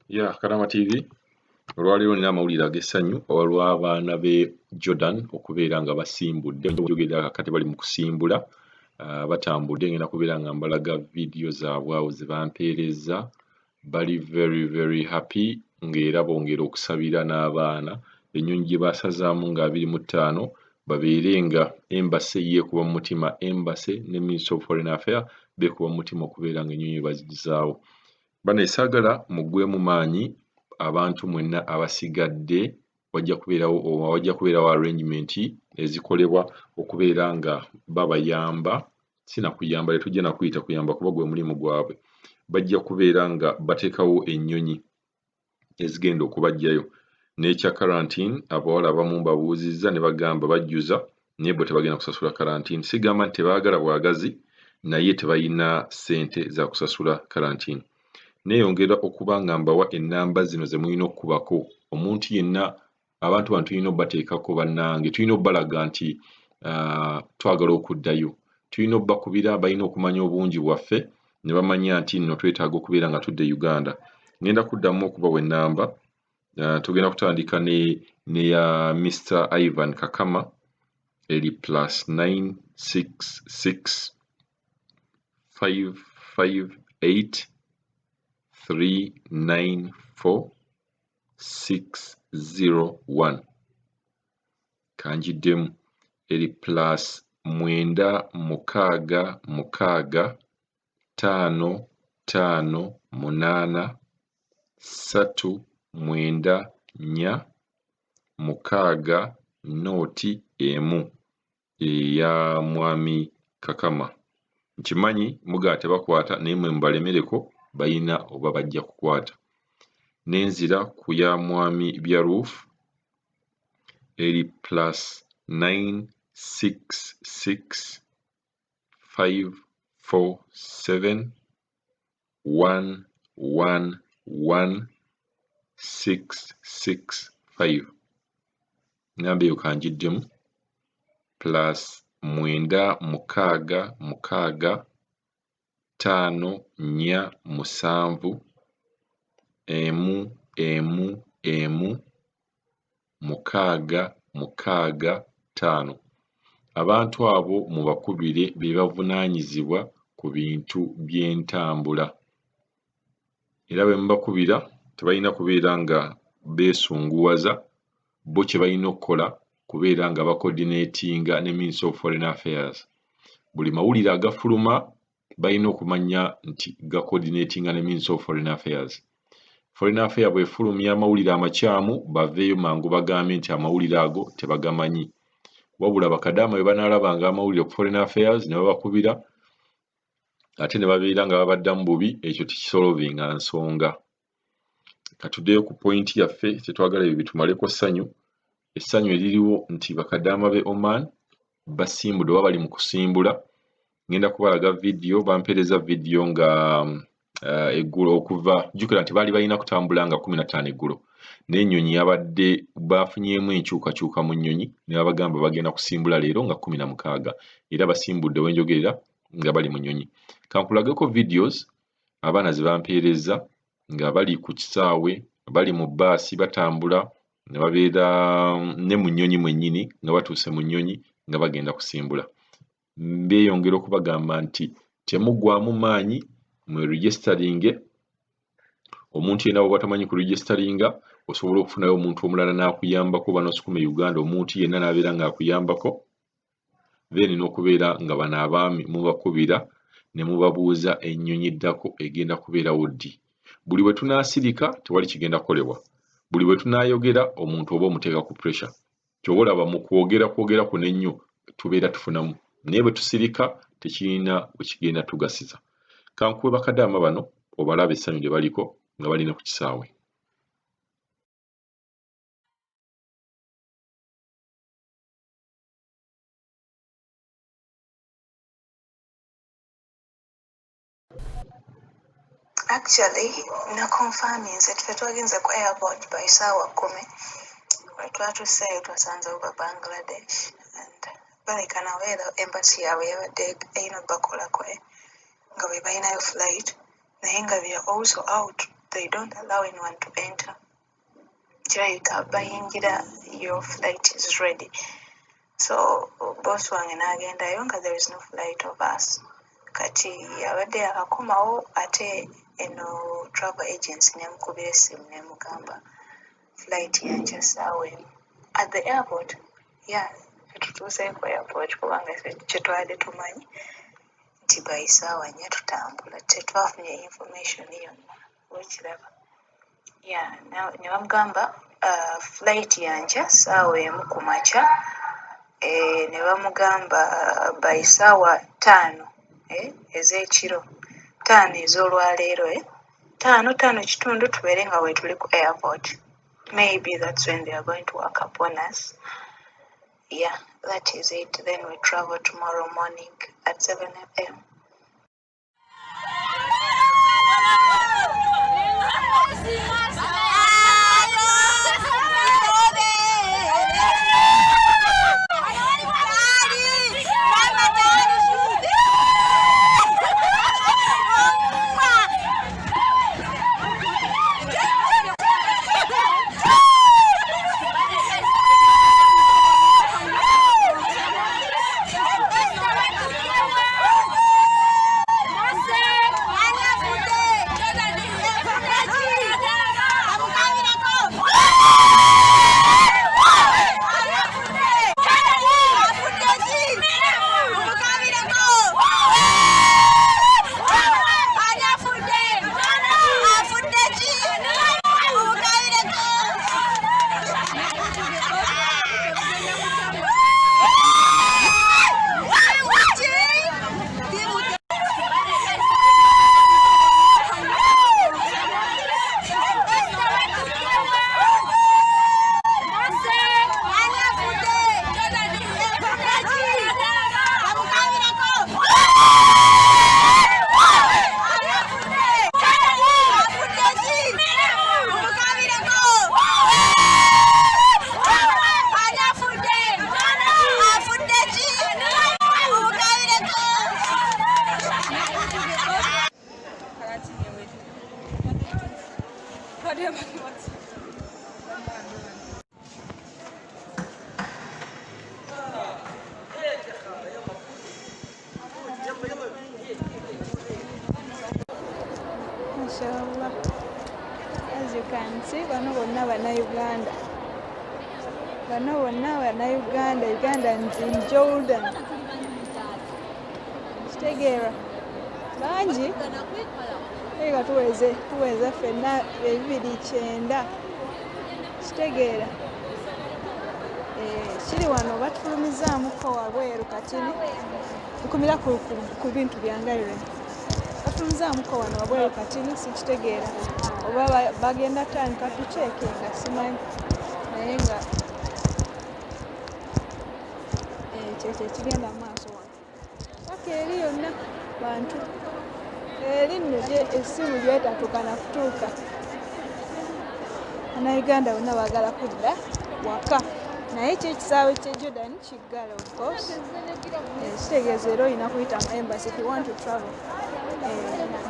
Ya Karama TV, olwaleero nina amawulire ag'essanyu olw'abaana b'e Jordan okubeera nga basimbudde. Njogera kakati bali mu kusimbula, batambudde. Ngenda kubeera nga mbalaga vidiyo zaabwe awo ze bampeerezza. Bali very very happy ng'era bongera okusabira n'abaana ennyonyi gye baasazaamu nga 25 babeere nga embassy yeekuba mu mutima. Embassy ne Ministry of Foreign Affairs beekuba mu mutima okubeera nga ennyonyi bazigizaawo. Bane saagala muggweemu maanyi abantu mwenna abasigadde, wajja kubeerawo arrangement ezikolebwa okubeera nga babayamba. Sinakuyamba, tetujja nakuyita kuyamba kuba gwe mulimu gwabwe. Bajja kubeera nga bateekawo ennyonyi ezigenda okubaggyayo. N'ekya quarantine, abawala abamu mbabuuzizza ne bagamba bajjuza, naye bo tebagenda kusasula quarantine. Sigamba nti tebaagala bwagazi, naye tebalina ssente za kusasula quarantine. Neeyongera okuba nga mbawa ennamba zino ze mulina okkubako omuntu yenna. Abantu bano tulina obbateekako, bannange, tulina obbalaga nti twagala okuddayo. Tulina obbakubira, balina okumanya obungi bwaffe ne bamanya nti nno twetaaga okubeera nga tudda e Uganda. Ngenda kuddamu okubawa ennamba. Tugenda kutandika neya Mr Ivan Kakama, eri +966 558 394 601. Kanjiddemu, eri +966 558 394 6 01, eya mwami Kakama. Nkimanyi mugamba tebakwata, naye mwe mubalemereko, bayina oba bajja kukwata. Nenzira ku ya mwami Byaruf, eri +966 547 111 665. Namba eyo kangiddemu, +966 547 111 665. Abantu abo mubakubire, be bavunaanyizibwa ku bintu by'entambula, era bwe mubakubira tebalina kubeera nga beesunguwaza. Bo kye balina okukola kubeera nga bacoordinatinga ne Ministry of Foreign Affairs. Buli mawulire agafuluma balina okumanya nti gacoordinatinga ne Ministry of Foreign Affairs. Foreign Affair bw'efulumya amawulire amakyamu, baveeyo mangu bagambe nti amawulire ago tebagamanyi. Wabula bakadaama bwe banaalabanga amawulire ku Foreign Affairs ne babakubira ate ne babeera nga babaddamu bubi, ekyo tekisolvinga nsonga. Katuddeyo ku point yaffe, tetwagala ebyo bitumaleko ssanyu. Essanyu eririwo nti bakadaama b'e Oman basimbudde oba bali mu kusimbula. Ngenda kubalaga vidiyo, bampeereza vidiyo nga eggulo okuva, jjukira nti baali balina kutambula nga 15 eggulo, naye ennyonyi yabadde baafunyeemu enkyukakyuka mu nnyonyi ne babagamba bagenda kusimbula leero nga 16, era basimbudde wenjogerera nga bali mu nnyonyi. Kankulageko videos abaana ze bampeereza nga bali ku kisaawe, bali mu bbaasi batambula, ne babeera ne mu nnyonyi mwennyini, nga batuuse mu nnyonyi nga bagenda kusimbula. Mbeeyongera okubagamba nti temuggwamu maanyi, mweregisteringe. Omuntu yenna bw'oba tamanyi kuregisteringa, osobola okufunayo omuntu omulala n'akuyambako, oba n'osukuma e Uganda omuntu yenna n'abeera ng'akuyambako. Then n'okubeera nga bano abaami mubakubira ne mubabuuza ennyonyi eddako egenda kubeerawo ddi. Buli bwe tunaasirika tewali kigenda kukolebwa. Buli bwe tunaayogera, omuntu oba omuteeka ku pressure. Ky'oba olaba mu kwogera kwogera kuno ennyo tubeera tufunamu, naye bwe tusirika tekirina we kigenda tugasiza. Kankuwe bakadaama bano obalaba essanyu lye baliko nga balina ku kisaawe. Actually, naconfirminze, ffe twagenze ku airport by saawa 10. Bwe twatuuseeyo twasanzewo ba Bangladesh and baleka nabo, era embassy yaabwe yabadde erina obbakolako nga bwe balinayo flight, naye nga they are also out. They don't allow anyone to enter. Kirabika bayingira your flight is ready. So boss wange n'agendayo nga there is no flight of us. Kati abadde yakakomawo ate eno travel agency n'emukubira essimu n'emugamba flight yankya ssaawa emu at the airport. Yeah, tetutuuseeko ku airport kubanga kye twabadde tumanyi nti by ssaawa 4 tutambula, tetwafunye information yonna okiraba. Yeah, ne bamugamba flight yankya ssaawa 1 ku makya, ne bamugamba by ssaawa 5 ez'ekiro, 5 ez'olwaleero, 5, 5:15 tubeere nga weetuli ku airport. Maybe that's when they are going to work upon us. Yeah, that is it. Then we travel tomorrow morning at 7 a.m. Mashallah. As you can see, bano bonna bannayuganda. Bano bonna bannayuganda, Ugandans in Jordan. Kitegeera bangi nga tuweze ffenna 290. Kitegeera kiri wano batufulumizaamuko wabweru katini nkumira ku bintu byange Irene. Batufulumizaamuko wano wabweru katini sikitegeera oba bagenda tandika tuceekinga simanyi naye nga kyekyo ekigenda mu maaso wano paka eri yonna bantu eri nno essimu gyetatuuka na kutuuka. Bannayuganda bonna baagala kudda waka naye kyo ekisaawe ky'e Jordan kiggale of course. Kitegeeza era olina kuyita mu embassy if you want to travel.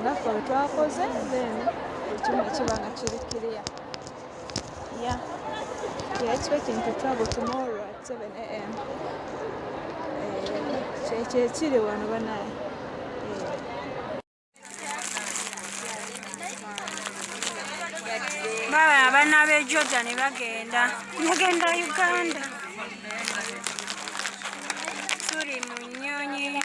Nga ffe bwe twakoze then ekimu ne kiba nga kiri clear. Yeah, we are expecting to travel tomorrow at 7 a.m. Kyekyo ekiri wano banaye. Baba abaana b'e Jordan bagenda Uganda. Tuli mu nnyonyi.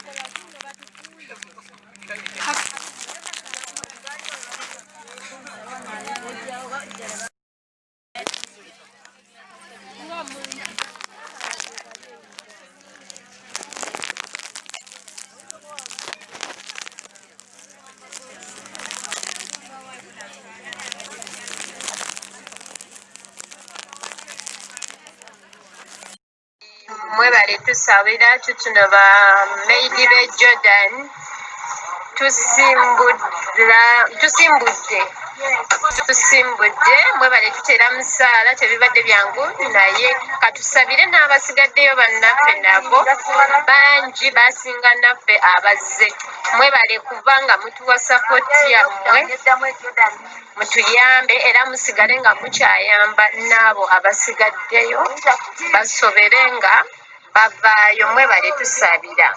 Mwebale tusabira tutuno ba maidi b'e Jordan tusimbudde Tusimbudde, mwebale tuteera musaala, tebibadde byangu, naye katusabire n'abasigaddeyo bannaffe nabo bangi basinga naffe abazze. Mwebale kubanga mutuwa support yammwe, mutuyambe era musigale nga mukyayamba n'abo abasigaddeyo basobere nga bavaayo. Mwebale tusabira.